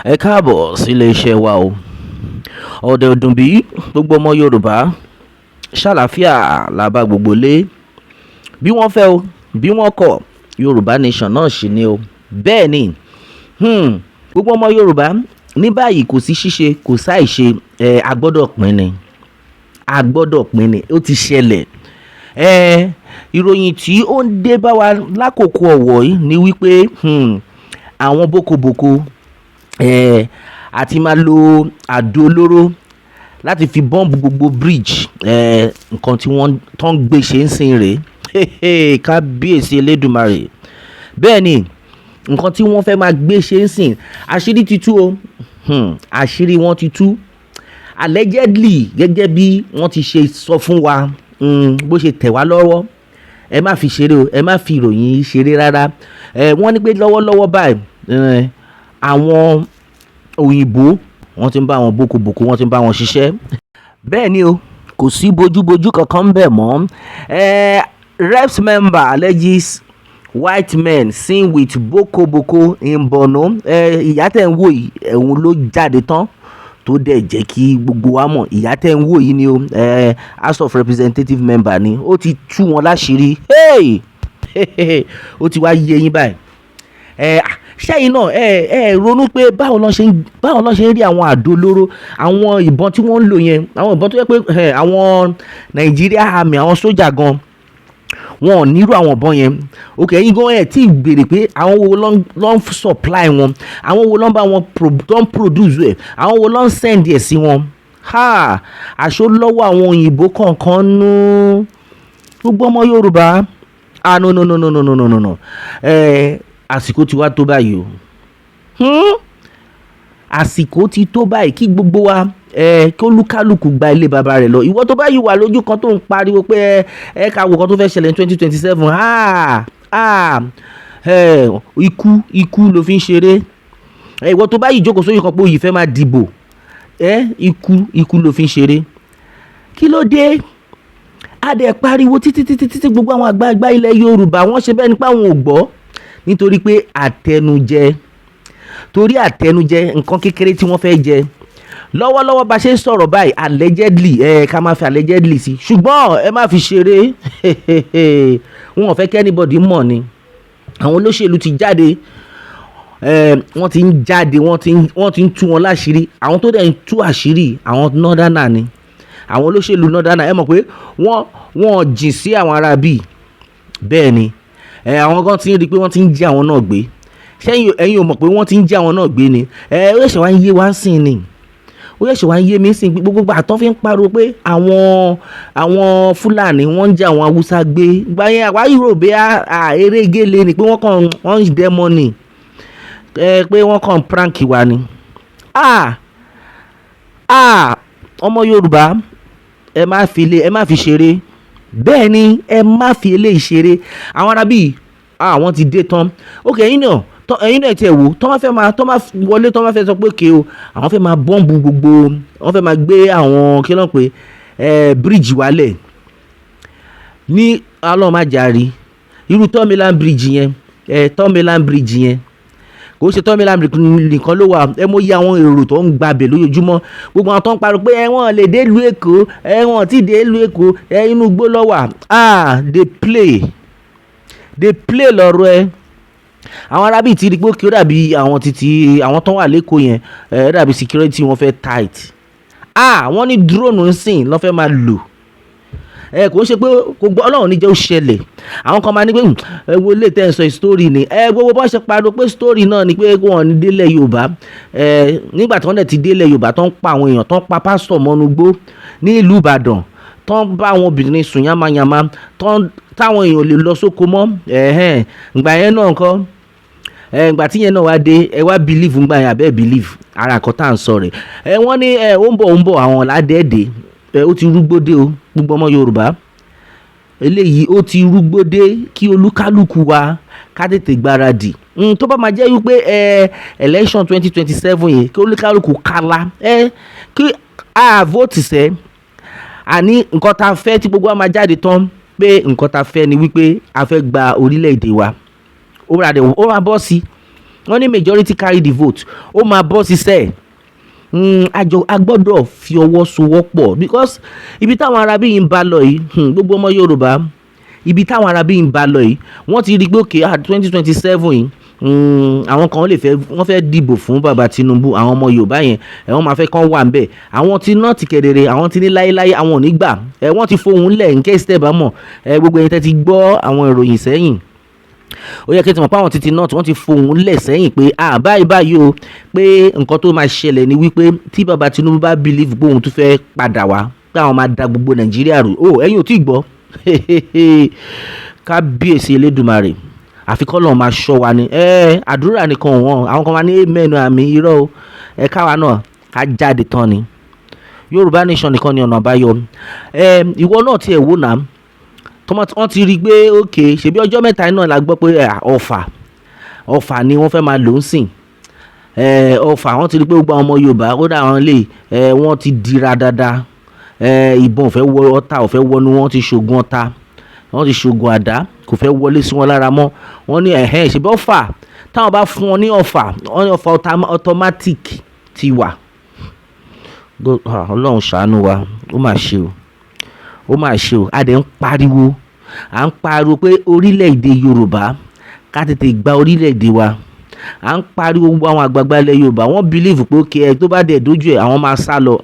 Ẹ káàbọ̀ sílé iṣẹ́ wa o. Ọ̀dẹ̀ ọdún bí gbogbo ọmọ Yorùbá ṣàlàáfíà la bá gbogbo lé. Bí wọ́n fẹ́ o, bí wọ́n kọ̀, Yorùbá Nation náà ṣì ni o. Bẹ́ẹ̀ ni, gbogbo ọmọ Yorùbá ní báyìí, kò sí ṣíṣe, kò sáìṣe. Ẹ a gbọ́dọ̀ pín ni, a gbọ́dọ̀ pín ni. Ó ti ṣẹlẹ̀. Ìròyìn tí ó ń dé bá wa lákòókò ọ̀wọ̀ yìí ni wípé àwọn bókobòko àti máa lo àdó olóró láti fi bọ́ǹbù gbogbo bridge. Nǹkan tí wọ́n tó ń gbé ṣe ń sìn rèé. Kábíyèsí Elédùmarè! Bẹ́ẹ̀ ni, nǹkan tí wọ́n fẹ́ máa gbé ṣe ń sìn, àṣírí ti tú o. Àṣírí wọn ti tú allegedly, gẹ́gẹ́ bí wọ́n ti ṣe sọ fún wa, bó ṣe tẹ̀ wá lọ́wọ́. Ẹ má fi ṣeré o, ẹ má fi ìròyìn yìí ṣeré rárá. Wọ́n ní pé lọ́wọ́lọ́wọ́ báyìí, àwọn òyìnbó, wọ́n ti ń bá àwọn bókobòko, wọ́n ti ń bá wọn ṣiṣẹ́. Bẹ́ẹ̀ ni o, kò sí bójúbójú kankan ń bẹ̀ mọ́. Reps member alleges white men seen with Boko Boko in Borno. Ìyá tẹ̀ ń wò yìí, òun ló jáde tán tó dẹ̀ jẹ́ kí gbogbo wa mọ̀. Ìyá tẹ̀ ń wò yìí ni o, House of Representative member ni. Ó ti tú wọn láṣìírí. Hey! Ó ti wá yé yín báyìí. Ṣẹ́yìn náà ẹ ronú pé báwo ló ṣe ń rí àwọn àdó olóró, àwọn ìbọn tí wọ́n ń lò yẹn, àwọn ìbọn tó jẹ́ pé àwọn Nigeria Army, àwọn sójà gan, wọn ò nírú àwọn ìbọn yẹn? Ok, ẹ̀yin gan ẹ̀ tí ì béèrè pé àwọn wo ló ń supply wọn, àwọn wo ló ń bá wọn tó ń produce ẹ̀, àwọn wo ló ń send ẹ̀ sí wọn? Ha, àṣọ lọ́wọ́ àwọn òyìnbó kọ̀ọ̀kan nú. Gbogbo ọmọ Yorùbá, ah, no, no, no, no, no, no, no, no, no. Àsìkò ti wá tó báyìí o. Àsìkò ti tó báyìí kí gbogbo wa kí olúkálùkù gba ilé bàbá rẹ̀ lọ. Ìwọ tó bá yìí wà lójú kan tó ń pariwo pé ẹ ká wo kan tó fẹ́ ṣẹlẹ̀ ní 2027, ah ah, ikú ikú ló fi ń ṣeré. Ìwọ tó bá yìí jókòó sórí kan pé òyì fẹ́ máa dìbò, ikú ikú ló fi ń ṣeré. Kí ló dé? A dẹ̀ pariwo títí títí títí, gbogbo àwọn àgbààgbà ilẹ̀ Yorùbá, wọ́n ṣe bẹ́ẹ̀ nípa àwọn ò gbọ́, nítorí pé àtẹnujẹ, torí àtẹnujẹ, nǹkan kékeré tí wọ́n fẹ́ jẹ. Lọ́wọ́lọ́wọ́ bá ṣe ń sọ̀rọ̀ báyìí, allegedly, ká máa fi allegedly sí, ṣùgbọ́n ẹ má fi ṣeré. Wọn ò fẹ́ kí anybody mọ̀ ni. Àwọn olóṣèlú ti jáde, wọ́n ti ń jáde, wọ́n ti ń tú wọn láṣìírí. Àwọn tó dẹ̀ ń tú àṣírí, àwọn northerner ni, àwọn olóṣèlú northerner. Ẹ mọ̀ pé wọ́n jìn sí àwọn ará bíi bẹ́ẹ̀ ni. Àwọn kan ti ń rí i pé wọ́n ti ń jí àwọn náà gbé. Ṣẹ́yìn ẹ̀yin ò mọ̀ pé wọ́n ti ń jí àwọn náà gbé ni? Ó ṣẹ̀ṣẹ̀ wá ń yé wá ń sìn ni, ó ṣẹ̀ṣẹ̀ wá ń yé mi sìn. Gbogbo àtọ́ fi ń pariwo pé àwọn Fúlàní, wọ́n ń jí àwọn Haúsá gbé gba yẹn, àwa yìí rò bí eré gélé ni, pé wọ́n kàn wọ́n ń dẹ́mọ́ ni, pé wọ́n kàn prank wa ni. Ah ah, ọmọ Yorùbá, ẹ má fi ṣeré. Bẹ́ẹ̀ ni, ẹ má fi eléyìí ṣeré. Àwọn arábì, àwọn ti dé tán. Ok, ẹ̀yin náà tiẹ̀ wò, tọ́ máa fẹ́ máa tọ́ máa wọlé, tọ́ máa fẹ́ sọ pé okay o, àwọn fẹ́ máa bọ́ǹbù gbogbo, wọ́n fẹ́ máa gbé àwọn, kí ló ń pè ẹ, bridge wálẹ̀ ní ọlọ́màjàrí. Irú Third Mainland Bridge yẹn, Third Mainland Bridge yẹn, kò ṣe Third Mainland Bridge nìkan ló wà. Ẹ mọ̀ iye àwọn èrò tó ń gbabẹ̀ lójoojúmọ́. Gbogbo àwọn tó ń pariwo pé ẹ wọ́n lè dé ìlú Èkó, ẹ wọ́n ti dé ìlú Èkó, ẹ inú igbó ló wà. Ah, dey play, dey play lọ́rọ̀ ẹ. Àwọn arábì ti rí pé kí ó dàbí àwọn títí àwọn tó wà lẹ́kọ̀ọ́ yẹn, ẹ dàbí security wọn fẹ́ tight. Ah, wọ́n ní drone ń sìn lọ́ fẹ́ máa lò. Ẹ kò ń ṣe pé kò gbọ́, Ọlọ́run ní jẹ́ ó ṣẹlẹ̀. Àwọn kan máa ní pé ẹ wo ilé tẹ́ ẹ sọ, story ni. Ẹ gbogbo bó ṣe pariwo pé story náà ni, pé wọ́n ní délẹ̀ Yorùbá. Ẹ nígbà tí wọ́n dẹ̀ ti délẹ̀ Yorùbá, tó ń pa àwọn èèyàn, tó ń pa pásítọ̀ mọ́nú gbó ní ìlú Ìbàdàn, tó ń bá àwọn obìnrin sùn yánmayànmá, táwọn èèyàn ò lè lọ sóko mọ́. Ẹ̀hẹ́n, ìgbà yẹn náà ńkọ́? Ẹ ìgbà tí yẹn náà wá dé, ẹ wá believe ńgbà yẹn àbẹ́ believe ara nǹkan tá à ń sọ rẹ̀? Ẹ wọ́n ní ẹ ó ń bọ̀, ó ń bọ̀, àwọn ládẹ́ẹ̀dẹ́. Ẹ ó ti rúgbó dé o. Gbogbo ọmọ Yorùbá, eléyìí ó ti rúgbó dé, kí olúkálùkù wa ká tètè gbáradì. Tó bá máa jẹ́ wípé election 2027 yìí, kí olúkálùkù kálá kí a vote sẹ́. Àní nǹkan tá a fẹ́ tí gbogbo wa máa jáde tán pé nǹkan tá a fẹ́ ni wípé a fẹ́ gba orílẹ̀-èdè wa. Ó máa bọ́ sí. Wọ́n ní majority carry the vote, ó máa bọ́ sísẹ́. Àjọ a gbọ́dọ̀ fi ọwọ́ sowọ́pọ̀ because ibi táwọn arábí yìí ń bá lọ yìí, gbogbo ọmọ Yorùbá, ibi táwọn arábí yìí ń bá lọ yìí, wọ́n ti rí i pé okay, 2027 yìí, àwọn kan lè fẹ́, wọ́n fẹ́ dìbò fún bàbá Tinubu. Àwọn ọmọ Yorùbá yẹn ẹ, wọ́n máa fẹ́ kán wà ńbẹ̀. Àwọn tí North kedere, àwọn tí ní láéláé àwọn ò ní gbà. Ẹ wọ́n ti fohùn lẹ̀. In case tẹ́ bá mọ̀ ẹ, gbogbo ẹ̀yin tẹ́ ti gbọ́ àwọn ìròyìn sẹ́yìn, ó yẹ kí n ti mọ̀ pé àwọn títí North, wọ́n ti fohùn lẹ̀ sẹ́yìn pé ah, báyìí báyìí o, pé nǹkan tó máa ṣẹlẹ̀ ni wípé tí bàbá Tinubu bá believe pé òun tún fẹ́ padà wá, pé àwọn máa da gbogbo Nàìjíríà rú o. Ẹ̀yin ò tí ì gbọ́? Kábíyèsí Elédùmarè, àfi kọ́lọ́run máa ṣọ́ wa ni. Ẹ àdúrà nìkan wọn, àwọn kan máa ní amen, àmín, irọ́ o. Ẹ káwa náà ká jáde tán ni. Yorùbá nation nìkan ni ọ̀nà àbáyọ. Ẹ ìwọ náà tiẹ̀ wò náà, wọ́n ti rí i pé ok, ṣebí ọjọ́ mẹ́ta náà la gbọ́ pé Ọ̀fà, Ọ̀fà ni wọ́n fẹ́ máa lò ń sìn. Ọ̀fà, wọ́n ti rí i pé gbogbo àwọn ọmọ Yorùbá ó dà wọ́n lè wọ́n ti dira dáadáa. Ìbọn ò fẹ́ wọ, ọta ò fẹ́ wọnú, wọ́n ti ṣògùn ọta, wọ́n ti ṣògùn àdá, kò fẹ́ wọlé sí wọn lára mọ́. Wọ́n ní ẹ̀hẹ́n, ṣebí Ọ̀fà táwọn bá fún wọn ní Ọ̀fà, wọ́n ní Ọ̀fà automatic ti wà. Ọlọ́run ṣàánú wa. Ó mà ṣe o, ó mà ṣe o. A dẹ̀ ń pariwo, à ń pariwo pé orílẹ̀-èdè Yorùbá, ká tètè gba orílẹ̀-èdè wa. À ń pariwo, gbogbo àwọn àgbààgbà ilẹ̀ Yorùbá, wọ́n believe pé okay, ẹ tó bá dẹ̀ dójú ẹ̀, àwọn máa sá lọ.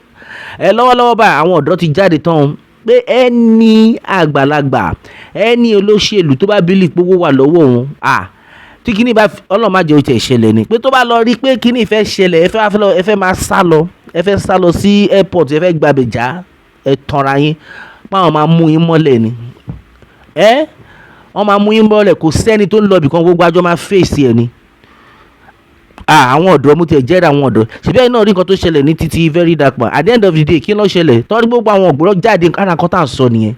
Ẹ lọ́wọ́lọ́wọ́ báyìí, àwọn ọ̀dọ́ ti jáde tán pé ẹni àgbàlagbà, ẹni olóṣèlú tó bá believe pé owó wà lọ́wọ́ òun, à tí kíní bá, Ọlọ́run má jẹ́ ó tiẹ̀ ṣẹlẹ̀ ni, pé tó bá lọ rí pé kíní fẹ́ ṣẹlẹ̀, ẹ fẹ́ lọ, ẹ fẹ́ máa sá lọ, ẹ fẹ́ sá lọ sí airport, ẹ fẹ́ gbàbẹ̀ já, ẹ tanra yín, páwọn máa mú yín mọ́lẹ̀ ni. Ẹ wọ́n máa mú yín mọ́lẹ̀. Kò sẹ́ni tó ń lọ ibìkan, gbogbo àjọ máa face ẹ̀ ni. Àwọn ọ̀dọ́, mo tiẹ̀ jẹ́rìí àwọn ọ̀dọ́. Ṣebí ẹ̀yin náà rí nǹkan tó ṣẹlẹ̀ ní títí Very Dark Man. At the end of the day, kí ló ṣẹlẹ̀? Tọ́rí gbogbo àwọn ọ̀gbọ́n jáde. Ara nǹkan tá à ń sọ nìyẹn,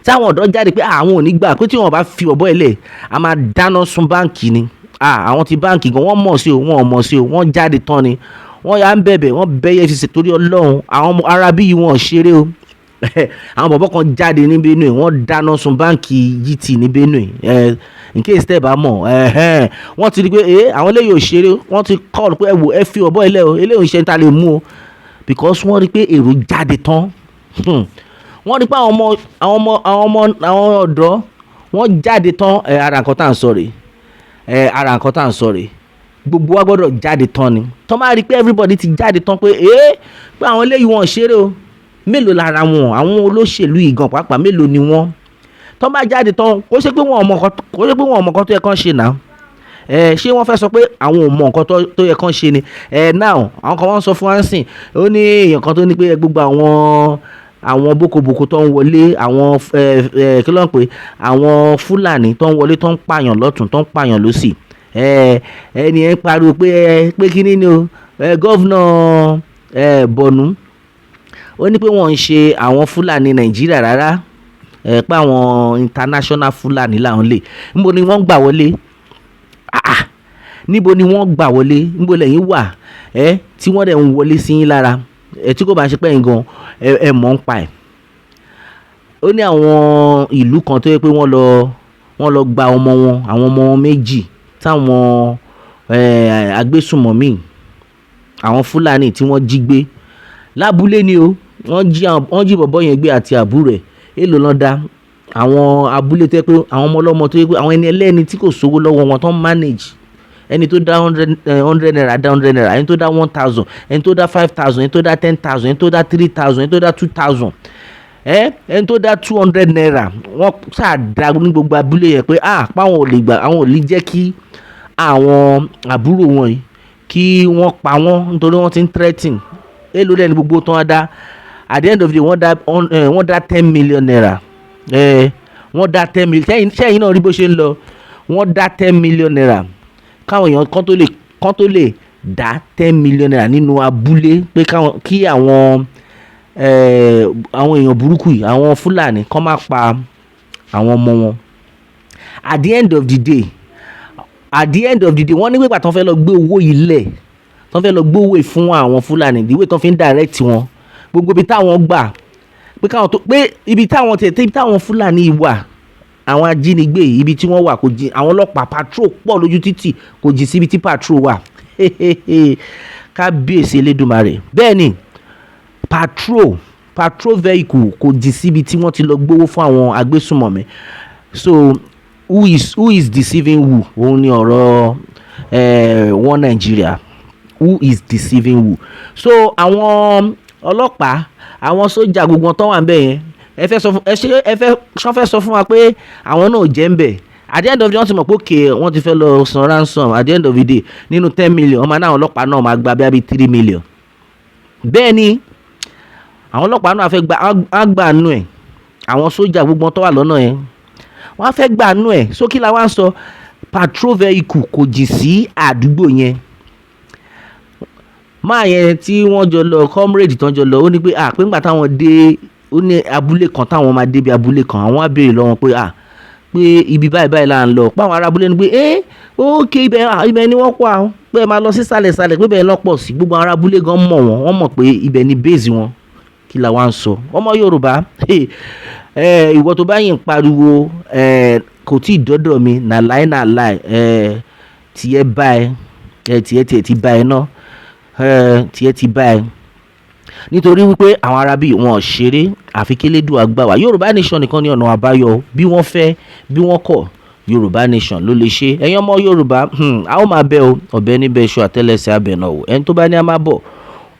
tí àwọn ọ̀dọ́ jáde pé àwọn ò ní gbà, pé tí wọ́n bá fi ọ̀bọ ẹ̀ lẹ̀, a máa dáná sun báǹkì ni. Àwọn ti báǹkì gan, wọ́n mọ̀ sí o, wọ́n ò mọ̀ sí o, wọ́n jáde tán ni. Wọ́n yà ń bẹ̀bẹ̀, wọ́n bẹ́ EFCC torí Ọlọ́run. Àwọn ọmọ arábí yìí, wọ́n ṣeré o. Àwọn bọ̀bọ̀ kan jáde ní Benue, wọ́n dáná sun báǹkì GT ní Benue. In case tẹ́ ẹ bá mọ̀, wọ́n ti rí pé àwọn eléyìí ò ṣeré. Wọ́n ti call pé ẹ wò, ẹ fi ọ̀bọ ilẹ̀ o, eléyìí ò ṣe ń ta lè mú o, because wọ́n rí pé èrò jáde tán. Wọ́n rí pé àwọn ọmọ, àwọn ọ̀dọ́, wọ́n jáde tán. Ẹ ara nǹkan tá à ń sọ rèé, ẹ ara nǹkan tá à ń sọ rèé. Gbogbo wa gbọ́dọ̀ jáde tán ni. Tọ́ máa rí pé everybody ti jáde tán, pé àwọn eléyìí wọn ò ṣeré o. Mélòó lára wọn àwọn olóṣèlú yìí gan pàápàá, mélòó ni wọ́n? Tọ́ bá jáde tán, kó ṣe pé wọn ò mọ nǹkan, kó ṣe pé wọn ò mọ nǹkan tó yẹ kán ṣe náà. Ẹ ṣé wọ́n fẹ́ sọ pé àwọn ò mọ nǹkan tó yẹ kán ṣe ni? Ẹ now, àwọn kan wọ́n sọ fún wa ń sìn, ó ní èèyàn kan tó ní pé gbogbo àwọn bókobòko tó ń wọlé, àwọn ẹ ẹ kí ló ń pè, àwọn Fúlàní tó ń wọlé, tó ń pààyàn lọ́tùn, tó ń pààyàn lọ́sì, ẹni ẹ ń pariwo pé ẹ pé kíní ni o, ẹ governor Borno, ó ní pé wọ́n ń ṣe àwọn Fúlàní Nàìjíríà rárá, ẹ pé àwọn international Fúlàní làwọn lè. Níbo ni wọ́n gbà wọlé? Ah, níbo ni wọ́n gbà wọlé? Níbo lẹ́yìn wà ẹ tí wọ́n dẹ̀ ń wọlé sí yín lára ẹ, tí kò bá ṣe pé ẹ̀yin gan ẹ mọ̀ ń pa ẹ̀? Ó ní àwọn ìlú kan tó yẹ pé wọ́n lọ gba ọmọ wọn, àwọn ọmọ wọn méjì táwọn agbésùmọ̀mí, àwọn Fúlàní tí wọ́n jí gbé lábúlé ni o. Wọ́n jí bọ̀bọ́ yẹn gbé àti àbúrò ẹ̀. Èló ló dá àwọn abúlé tó yẹ pé àwọn ọmọ ọlọ́mọ tó yẹ pé àwọn ẹni ẹlẹ́ni tí kò sówó lọ́wọ́ wọn tó ń manage? Ẹni tó dá 100 naira dá 100 naira, ẹni tó dá 1,000, ẹni tó dá 5,000, ẹni tó dá 10,000, ẹni tó dá 3,000, ẹni tó dá 2,000, ẹni tó dá 200 naira, wọ́n ṣáà dá ní gbogbo abúlé yẹn pé ah, páwọn ò lè gbà, àwọn ò lè jẹ́ kí àwọn àbúrò wọn yìí kí wọ́n pa wọ́n, nítorí wọ́n ti ń threaten. Èló dẹ̀ ni gbogbo tán dá? At the end of the day, wọ́n dá ₦10 million. Wọ́n dá 10 million. Sẹ́yìn náà rí bó ṣe ń lọ. Wọ́n dá ₦10 million káwọn èèyàn kan tó lè dá ₦10 million nínú abúlé pé káwọn kí àwọn èèyàn burúkú yìí, àwọn Fúlàní, kán má pa àwọn ọmọ wọn. At the end of the day, wọ́n ní pé ìgbà tán fẹ́ lọ gbé owó yìí lẹ̀, tán fẹ́ lọ gbé owó yìí fún àwọn Fúlàní, the way tán fi ń direct wọn, gbogbo ibi táwọn gbà pé káwọn tó pé ibi táwọn tẹ̀, ibi táwọn Fúlàní yìí wà, Àwọn ajínigbé, ibi tí wọ́n wà kò jìn. Àwọn ọlọ́pàá, patrol pọ̀ lójú títì, kò jìn síbi tí patrol wà. Kábíyèsí Elédùmarè! Bẹ́ẹ̀ ni, patrol vehicle kò jìn síbi tí wọ́n ti lọ gbowó fún àwọn agbésùnmọ̀mí. So who is deceiving who? Òun ni ọ̀rọ̀ wọ́n Nàìjíríà. Who is deceiving who? So àwọn ọlọ́pàá, àwọn sójà, gbogbo wọn tó wà níbẹ̀ yẹn, ẹ fẹ́ sọ fún ẹ, ṣé ẹ fẹ́ ṣọ́ fẹ́ sọ fún wa pé àwọn náà jẹ́ ń bẹ̀? At the end of the day, wọ́n ti mọ̀ pé okay, wọ́n ti fẹ́ lọ san ransom. At the end of the day, nínú 10 million, wọ́n máa ní àwọn ọlọ́pàá náà máa gba bíi 3 million. Bẹ́ẹ̀ ni, àwọn ọlọ́pàá náà fẹ́ gba, á gbà nù ẹ̀. Àwọn sójà, gbogbo wọn tó wà lọ́nà yẹn, wọ́n á fẹ́ gbà nù ẹ̀. So kí la wá ń sọ? Patrol vehicle kò jìn sí àdúgbò yẹn. Máa yẹn tí wọ́n jọ lọ, comrade tán jọ lọ, ó ní pé, ah, pé ńgbà táwọn dé, ó ní abúlé kan táwọn máa débi abúlé kan, àwọn á béèrè lọ́wọ́ pé, ah, pé ibi báyìí báyìí là ń lọ, pé àwọn ará abúlé ní pé ẹ́ ókè, ibẹ̀, ah, ibẹ̀ ni wọ́n kó àwọn, pé ẹ máa lọ sí sàlẹ̀ sàlẹ̀, pé ibẹ̀ lọ́pọ̀ sí. Gbogbo àwọn ará abúlé gan mọ̀ wọ́n, wọ́n mọ̀ pé ibẹ̀ ni base wọn. Kí la wá ń sọ, ọmọ Yorùbá? Ìwọ tó bá yìn pariwo kò tí ì dọ́dọ̀ mi, na lie, na lie. Tiẹ̀ bá ẹ, tiẹ̀ ti bá ẹ ná, tiẹ̀ ti bá ẹ, nítorí wípé àwọn arábí wọn ò ṣeré. Àfi kélédùà gbà wá. Yorùbá Nation nìkan ní ọ̀nà àbáyọ. Bí wọ́n fẹ́, bí wọ́n kọ̀, Yorùbá Nation ló lè ṣe. Ẹ̀yin ọmọ Yorùbá, a ó máa bẹ́ o. Ọ̀bẹ níbẹ̀ iṣu, àtẹ́lẹsẹ̀ abẹ̀ náà o. Ẹni tó bá ní a máa bọ̀,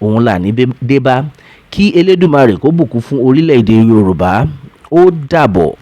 òun là ní dé bá. Kí Elédùmarè kó bùkún fún orílẹ̀-èdè Yorùbá. Ó dàbọ̀.